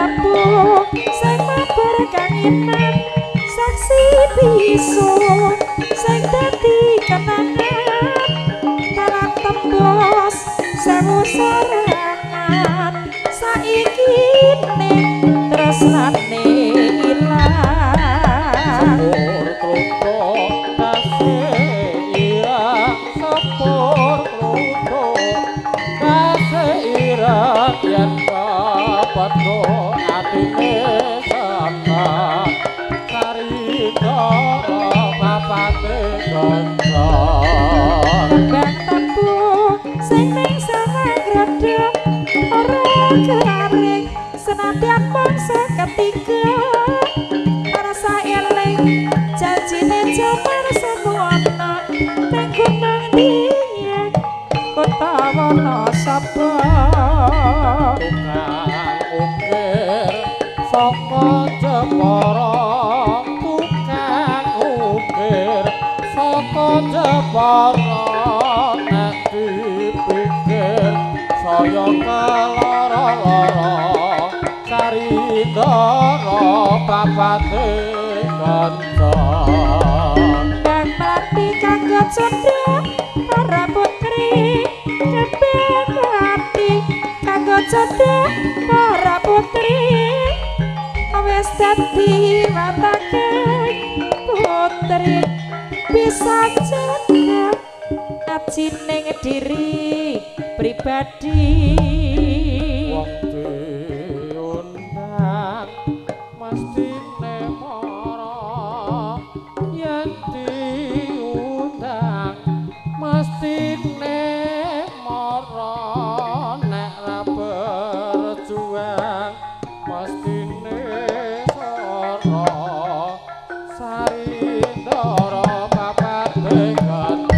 tebu sing mabur kanginan saksi bisu sing dadi kenangan dalan tembus sewu sarangan saiki ning tresnane ilang. Sepur kluthuk kasih ireng, sepur kluthuk kasih ireng, yen kepethuk atine seneng sarindara papate kenceng. Kembang tebu sing ning sawah gredeg ora garing senadyan mangsa ketiga rasa eling janjine jaman semono ning gunung Dieng kota Wonosobo. Tukang ukir saka Jepara, tukang ukir saka Jepara, nek dipikir saya kelara-lara sarindara papate kenceng. Kembang melati kanggo candha para putri, kembang melati kanggo candha para putri, wis dadi watake putri bisa jaga ajining diri pribadi. Wong diundang mestine mara, yen diundang mestine mara, nek ra berjuang mestine soro sarindara papate kenceng.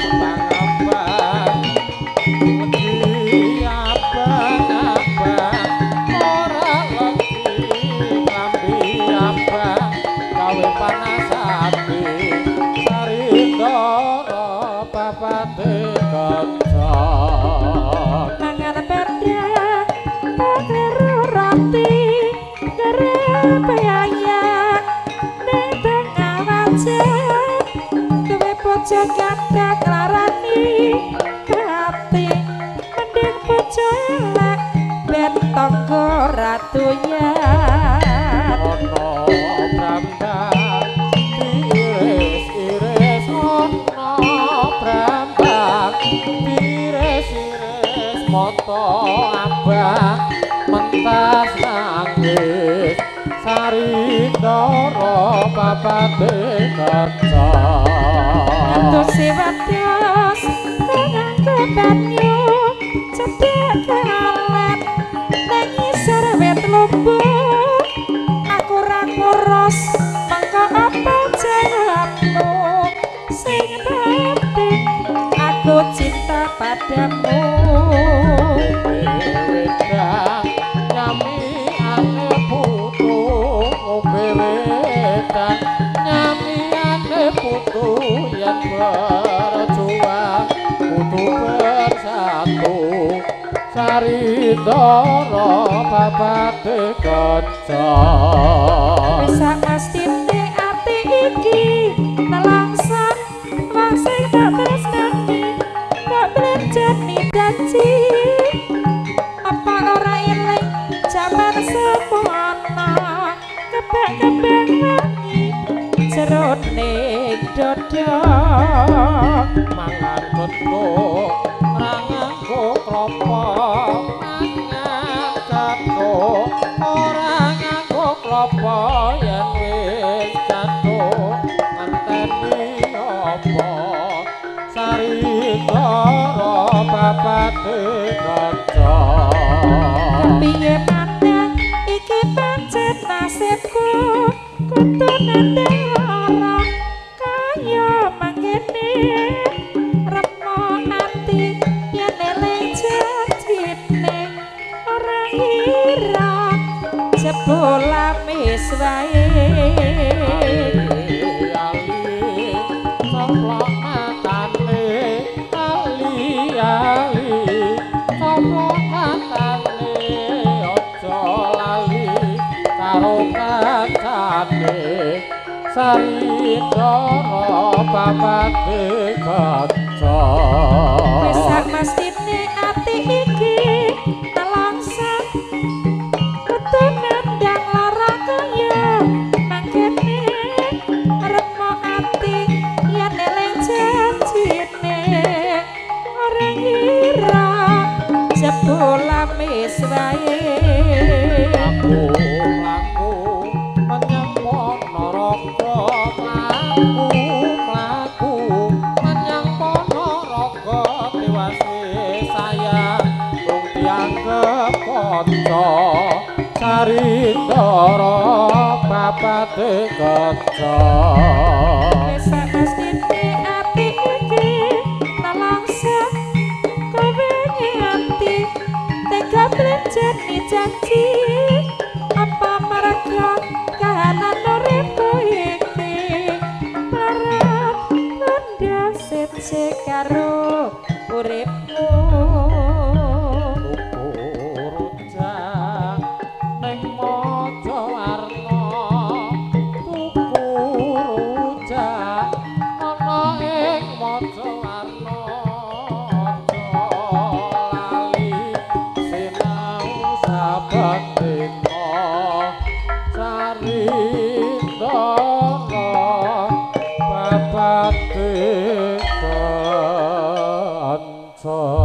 Abang-abang legi, abang-abang ora legi, klambi abang gawe panas ati sarindara papate kenceng. Mangan pedhek kleru roti kerepeyayan ning tengah wajah duwe bojo gandeng nglarani ati mending bojo elek ben tangga ratuyan. Ana brambang diiris-iris, ana brambang diiris-iris, mata abang mentas nangis sarindara papate kenceng. Ngantosi wedhus nganggo banyu cedhak kalet nang ngisor wit lumbu aku ra ngurus mengko apa jawabmu sing penting aku cinta padamu. Ngombe wedang nyamiane putu, ngombe wedang nyamiane putu, yen berjuang kudu bersatu sarindara papate kenceng. Wis sak mestine ati iki nelangsa wong sing tak tresnani tak blenjani janji apa ora eling jaman semono kebak-kebak wangi jroning dada. Mangan gethuk ora nganggo klopo, mangan gethuk ora nganggo klopo, yen wis gathuk ngenteni apa sarindara papate kenceng. Piye maneh iki pancen nasibku kudu nandhang lara kaya mangkene remo ati yen eling janjine. Sarindara babate kaca. Wis sak mestine ati iki nelangsa kudu nandhang lara kaya mangkene remo ati yen eling janjine ora ngira jebul amis wae. Aku mlaku menyang Ponorogo, mlaku mlaku menyang Ponorogo, tiwase sayang mung dianggep kanca. Sarindara babate kaca. Wis sak mestine ati iki nelangsa kowe nganti tega mlenjeni janji apa marga kahanan uripku iki marep tandha sece karo uripmu. Tuku rujak ning Mojowarno, tuku rujak ana ing Mojowarno, aja lali sinau saben dina. Sarindara babate kanca.